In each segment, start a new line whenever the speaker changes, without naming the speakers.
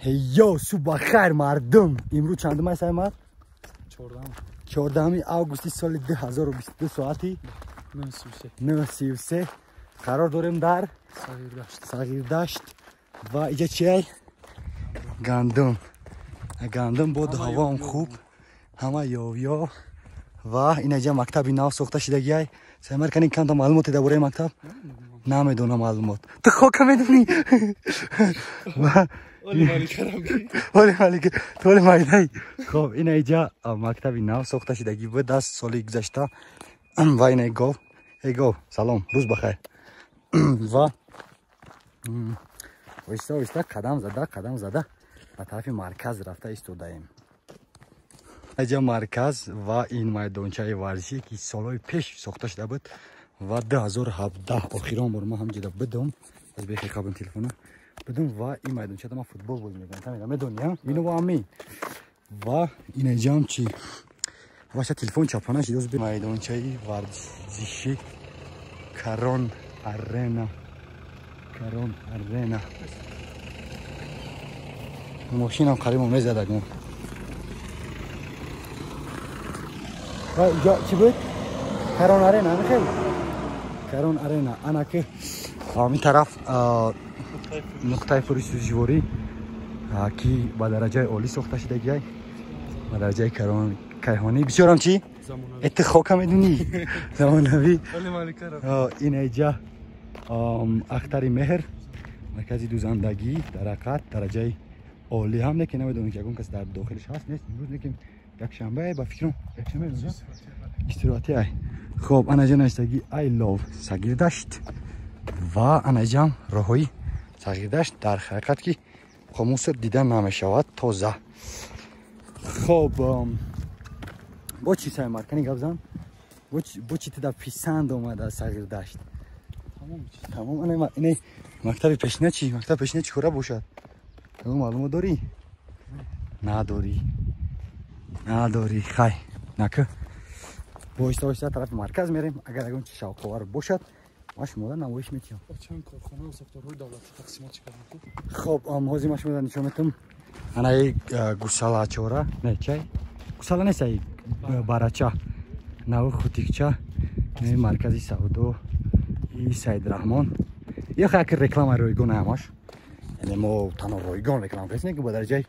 Ҳейё, субҳ хайр, мардум. Имрӯз чандум аст, Аймар? 14 августи соли 2022 соати 9:33 қарор дорем дар Сағирдашт. Ва иҷа чи? Гандум. Гандум бод, ҳавоам хуб, ҳама ёв-ёв. Ва инаҷа мактаби нав сохта шидагиай. Саймар, кани камта маълумоте дар бораи мактаб? Намедонам маълумот. Ту хока медонӣ? Оли майдай. Хоб, инаиҷа мактаби нав сохта шидагӣ буд аз соли гузашта. Ва инаи гов. Эй гов, салом, рӯз бахайр. Ва оҳиста оҳиста қадам зада, қадам зада ба тарафи марказ рафта истодаем. Иҷа марказ ва ин майдончаи варзишӣ, ки солҳои пеш сохта шуда буд ва 2017 охирон бор ман ҳамҷода будам, аз бехи қабл телефона будам ва ин майдончада ман футбол бозӣ мекунам. Медонӣ, ино ва амин. Ва инаҷам чи ваша телефон чапана шид. Майдончаи варзишӣ Карон Арена. Карон Арена. Мошинам қарибо мезадак. Ва иҷо чӣ буд? Карон Арена, михел? Карон Арена. Ана ки ин тараф нуқтаи фурӯши сӯзишворӣ, ки ба дараҷаи олӣ сохта шидагиай, ба дараҷаи кайҳонӣ. Бисёрам чӣ? Эти хока медунӣ? Замонавӣ. Ин иҷа Ахтари Меҳр, маркази дузандагӣ, дар ҳақиқат дараҷаи олӣ ҳам, лекин намедонем, ки ягон кас дар дохилиш ҳаст, нест. Имрӯз лекин якшанбе, ба фикрам якшанбе истироҳатӣ ай. Хоб, анаҷа навиштагӣ I love Сагирдашт ва анаҷам роҳҳои Сагирдашт. Дар ҳақиқат ки хомуср дида намешавад, тоза. Хоб, бо чӣ, Саймар, кани гап зан, бо чӣ тида писанд омад аз Сагирдашт? Тамом. Ина мактаби пешина чӣ? Мактаби пешина чӣ кора бошад? Ягон маълумот дорӣ? Надорӣ, надорӣ. Хай, нака оҳиста оҳиста тарафи марказ мерем. Агар ягон чи шавқовар бошад, ма шумода намоиш метиҳам.
Чанд корхона ва сохторҳои давлатӣ тақсимот чӣ карданд?
Хоб, ҳозир ма шумода нишон метиҳам. Анаи гусалачора, не, чай гусала нест, ай барача, нави хутикча, маркази савдо и Саидрахмон. Ё хай, реклама ройгон ҳамаш. Яъне мо танҳо ройгон реклама кардем, ки ба дараҷаи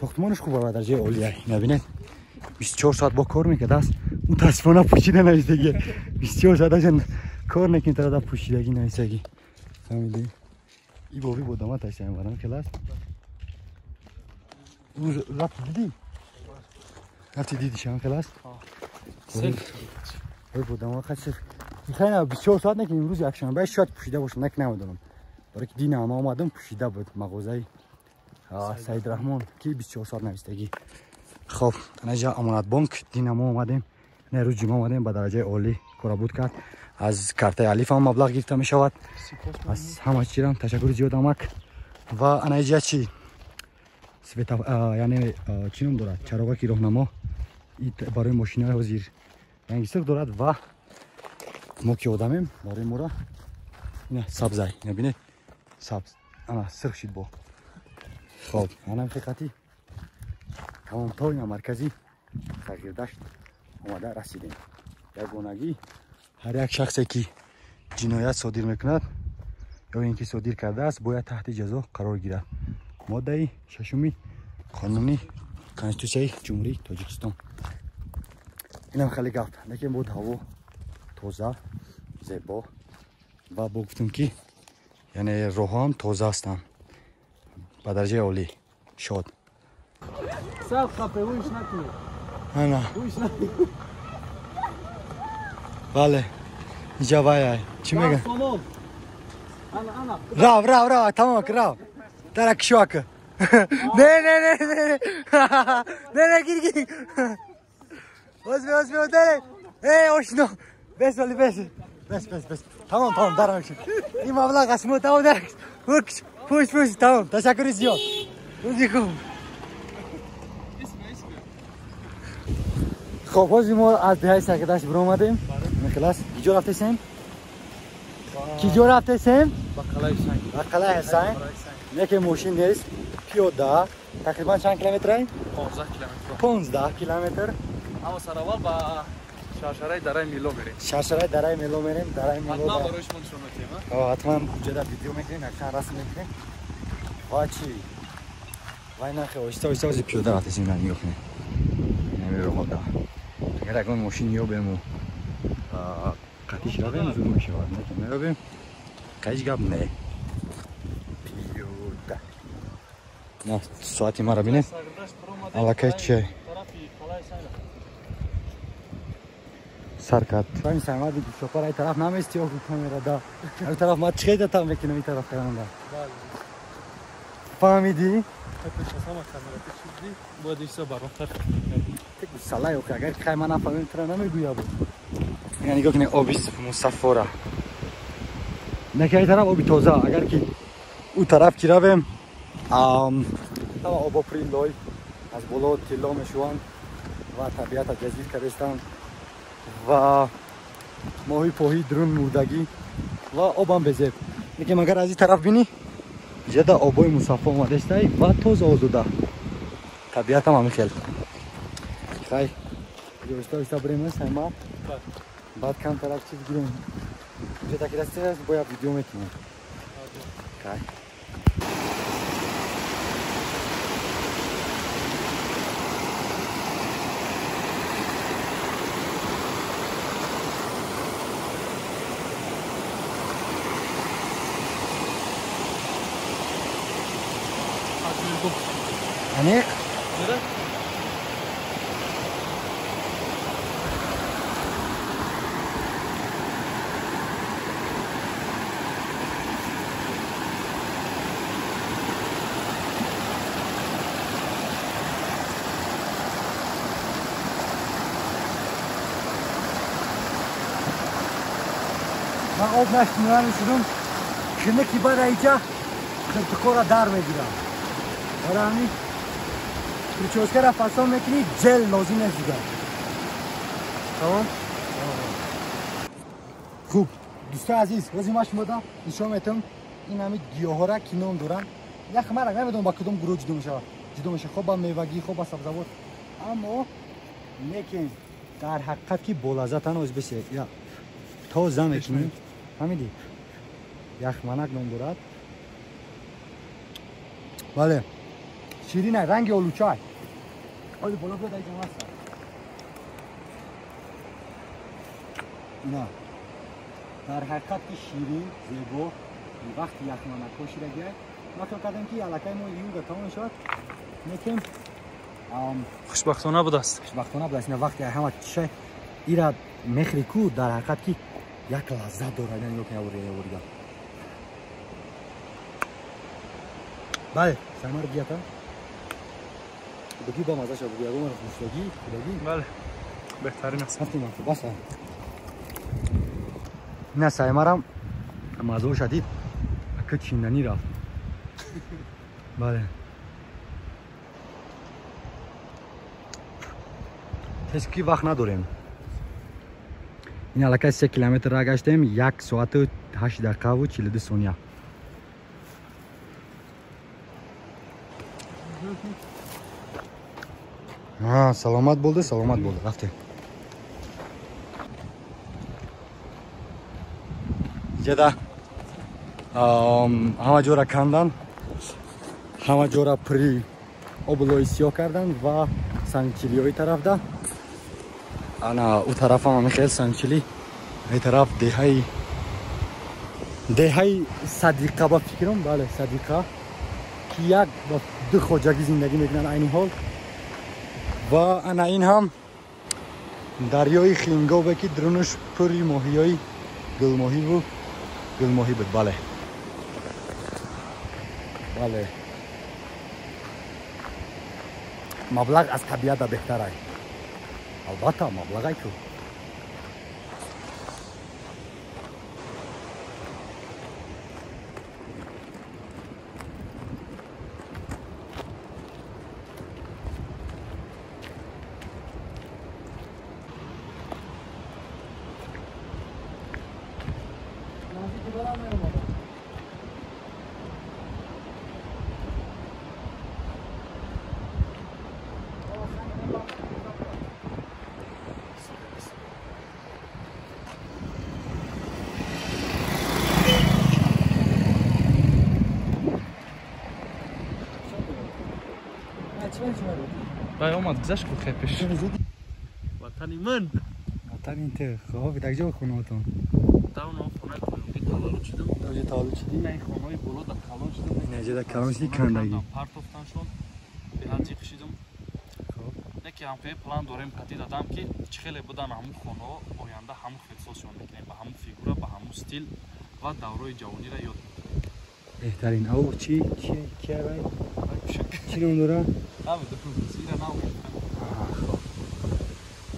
сохтмонаш хуб, ба дараҷаи олия. Набинед, 24 соат бо кор мекард аст. Мутаассифона пӯшида нависагӣ. 24 соат аша кор некин, тарада пӯшидагӣ нависагӣ. Фаҳмидӣ? И боби бодама ташаем барам хел аст. Рафти дидӣ? Рафти дидӣ, шам хел аст? Ой, бодама қачир. Хай, 24 соат некин, имрӯз якшанбе, шояд пӯшида бошад, нек намедонам. Барои ки дина ама омадам, пӯшида буд мағозаи Саидрахмон, ки 24 соат навистагӣ. Хоб, анаҷа Амонатбонк. Дина мо омадем, не, рӯз ҷумъа омадем, ба дараҷаи олӣ корабуд кард. Аз картаи Алиф ҳам маблағ гирифта мешавад, аз ҳама чирам. Ташаккури зиёд, амак. Ва анаҷа чи света, яъне чӣ ном дорад, чароғаки роҳнамо барои мошинаҳои ҳозир ранги сурх дорад ва мо ки одамем, барои мора ина сабзай. Ина бинед, сабз, ана сирх шид бо. Хоб, анам ҳақиқати тамом. То ина маркази Сағирдашт омада расидем. Ягонагӣ ҳар як шахсе, ки ҷиноят содир мекунад ё ин ки содир кардааст, бояд таҳти ҷазо қарор гирад, моддаи шашуми қонуни Конститутсияи Ҷумҳурии Тоҷикистон. Инам хеле гап, лекин буд ҳаво тоза, зебо ва бо гуфтем, ки яъне роҳҳоам тоза ҳастанд, ба дараҷаи олӣ. Шод. Ана, бале, иҷа вай чӣ мега? Рав, рав, рав, тамом, рав, дара кишоака. Не, не, не, не, не, не, гир, гир. Озби, озби, дере. Эй, ошно, бес, вали, бес, бес, бес, бес, тамом, тамом, дара. Ин маблағ аз шумо, тамом, дара. Пуш, пуш, пуш, тамом. Ташаккури зиёд, рӯзи хуб. Хоб, ҳозир мо аз деҳаи Сагирдашт биромадем. Михлас, киҷо рафтесем? Киҷо рафтесем?
Ба қалаи Санг.
Ба қалаи Санг. Неке мошин нест. Пиёда тақрибан чанд километр?
15 километр.
15 километр.
Аммо сараввал ба шаршараи дараи Мило мерем.
Шаршараи дараи Мило мерем, дараи Мило.
Ҳатман барои шумо нишон медиҳем, а?
Ҳатман ҷода видео мекунем, якчанд расм мекунем. Ва чӣ? Вай нахе оҳиста оҳиста ози пиёда рафтесем, на нигоҳ кунед. Инами роҳода. Агар ягон мошин ёбему қатиш равем, зуд мешавад. Не ки меёбем, ҳеҷ гап не. Пиёда. На соати маро бинед. Аллакай чи? Сар кард. Фаҳми Самад Гулшопар ай тараф намести оху камера да. Ай тараф ма чӣ датам мекунам ин тараф каранда. Фаҳмидӣ?
Бояд ин барвақттар.
Салай охи агар хай ман нафаҳмем тура намегӯя буд. Ина нигоҳ кунед оби мусаффора. Неки ай тараф оби тоза. Агар ки ӯ тараф ки равем, ҳама обо пури лой аз боло тилло мешаванд ва табиата ҷазб кардастанд ва моҳи поҳи дарун мурдагӣ ва обам безеб. Лекин агар аз ин тараф бинӣ, ҷада обои мусаффо омадастай ва тоза озода. Табиатам ҳамин хел. Хай, оҳиста оҳиста бирем сайма. Баъд кам тараф чиз гирем. Ҷада ки расида бояд видео мекунем. Хай. Аниқ? Ман об нашинам шудум, шинаки баъд айҷа хиртикора дар мегирам. Барои ҳамин прическара фасон мекунӣ, ҷел лозим нест дигар. Тамом? Хуб, дӯстои азиз, ҳозир ман шумода нишон метам ин ҳамин гиёҳҳора ки ном доранд. Ях мара намедонам ба кудом гурӯҳ ҷудо мешавад. Ҷудо мешавад хоб ба мевагӣ, хоб ба сабзавот. Аммо лекин дар ҳақиқат ки болаззатан оз бесе. Я тоза мекунӣ. Фаҳмидӣ? Яхманак ном дорад. Бале. Ширин ранги олучай. Оли боло биёд айҷа маста. Ина. Дар ҳақиқат ки ширин, зебо, вақти яхманакҳо ширагиай. Ма фикр кардем ки аллакай моҳи июнга тамом мешавад. Лекин
хушбахтона будааст.
Хушбахтона будааст. Ина вақти ҳама чишай ира мехри ку дар ҳақиқат ки як лаззат дорад. Ина нигоҳ кун яворига. Бале, самар гията. Буги ба мазаша буги, ягон хушдагӣ, худагӣ.
Бале, беҳтарин аст.
Рафтем, баса. Ина саймарам мазао шадид, ака чинданӣ рафт. Бале. Тез ки вақт надорем. Ин аллакай 3 километр ра гаштем, 1 соату 8 дақиқаву 42 сония. Саломат болды, саломат болды. Рафтем. Ҷада ҳама ҷора кандан, ҳама ҷора пури обу лои сиёҳ кардан ва сангчилиҳои тарафда. Ана ӯ тарафам ҳамин хел сангчили. Ин тараф деҳаи Садиқа ба фикрам, бале, Садиқа ки як ба ду хоҷагӣ зиндагӣ мекунанд айни ҳол. Ва ана ин ҳам дарёи Хингобе ки дарунаш пури моҳиёи гулмоҳиву гулмоҳӣ буд. Бале, бале, маблағ аз табиата беҳтарай. Албатта маблағай ку.
Вай омад гузашт ку хепеш. Ватани ман.
Ватани ту. Хоб, дар ҷо хонаатон?
Дар он хонаи поёнги таваллуд шудам.
Дар ҷо таваллуд шудӣ?
На, хонаи боло дар калон шудам.
На, ҷо дар калон шудӣ, кандагӣ.
Партофтан шуд. Беҳад ҷиқ шудам.
Хоб.
Не ки ҳамхел план дорем қати дадам ки чӣ хеле будан ҳамун хонаҳо оянда ҳамун хелсозшон мекунем, ба ҳамун фигура, ба ҳамун стил ва даврои ҷавониро ёд мекунем.
Беҳтарин. Ав чӣ чӣ кия вай? Чӣ ном дора?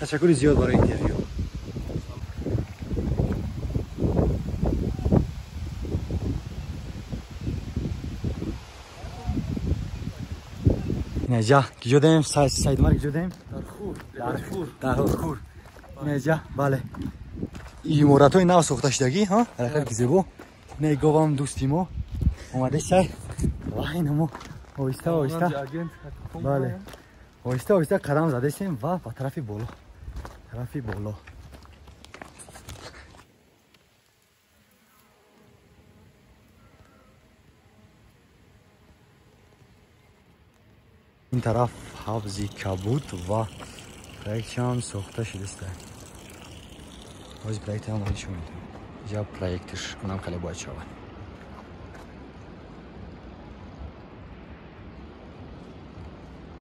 Ташаккури зиёд барои интервю. Инҷа киҷо даем? Саидумар киҷо даем? Дар Хур. Инҷа бале. Иморатҳои нав сохта шудагӣ, ҳа? Ҳаракат ки зебо. Не говам дӯсти мо омаде сай. Ва инамо оҳиста оҳиста. Бале. Оҳиста оҳиста қадам задесем ва ба тарафи боло. Тарафи боло. Ин тараф ҳавзи кабуд ва проектшам сохта шудааст. Ҳози проектам нишон медиҳам. Инҷа проектш унам хеле бояд шавад.